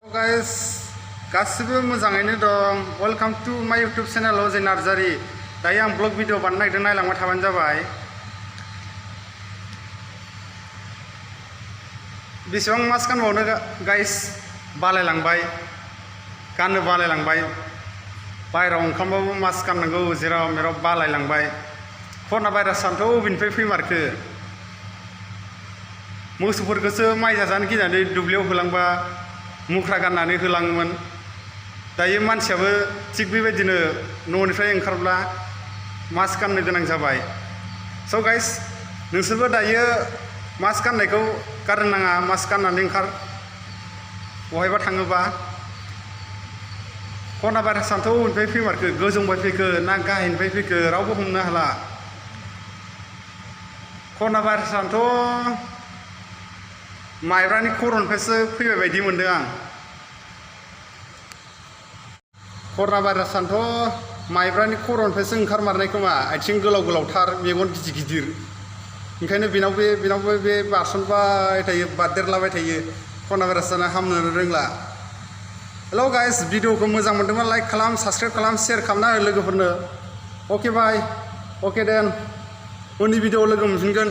Guys, गासिबो मोजाङैनो दं। वेलकाम टू माय यूट्यूब चैनल अजय नार्जारी। दायो आं ब्लग भिडिअ बानायनो नागिरदों, नायलांबाय थाबानो जाबाय। बेसेबां मास्क गानबावनो गाइस, बालायलांबाय, गाननो बालायलांबाय। बायरायाव ओंखारबाबो मास्क गाननांगौ, जेराव मेराव बालायलांबाय। कर'ना भाइरासआथ' अबेनिफ्राय फैमारखो? मोसौफोरखौसो माइ जाजानो गिनानै दुब्लियाव होलांबा मुख्रा गाननानै होलाङोमोन। दायो मानसियाबो थिग बेबायदिनो न'निफ्राय ओंखारब्ला मास्क गाननो गोनां जाबाय। स' गाइस, नोंसोरबो दायो मास्क गाननायखौ गारनो नाङा। मास्क गाननानै ओंखार, बहायबा थाङोबा। कर'ना भाइरासआथ' अबेनिफ्राय फैमारखो? गोजौनिफ्राय फैखो ना गाहायनिफ्राय फैखो? रावबो हमनो हाला। कर'ना भाइरासआथ' माइब्रानि खर'निफ्रायसो फैबाय बायदि मोनदों आं। कर'ना भाइरासआथ' माइब्रानि खर'निफ्रायसो ओंखारमारनाय खोमा। आथिं गोलाव गोलावथार, मेगन गिदिर गिदिर। ओंखायनो बेनावबो बे बारसनबाय थायो, बारदेरलाबाय थायो। कर'ना भाइरासआनो हामनो रोंला। हेलौ गाइस, भिडिअखौ मोजां मोनदोंबा लाइक खालाम, साबस्क्राइब खालाम, शेयार खालामना हो लोगोफोरनो। अके बाय, अके देन। उननि भिडिअआव लोगो मोनफिनगोन।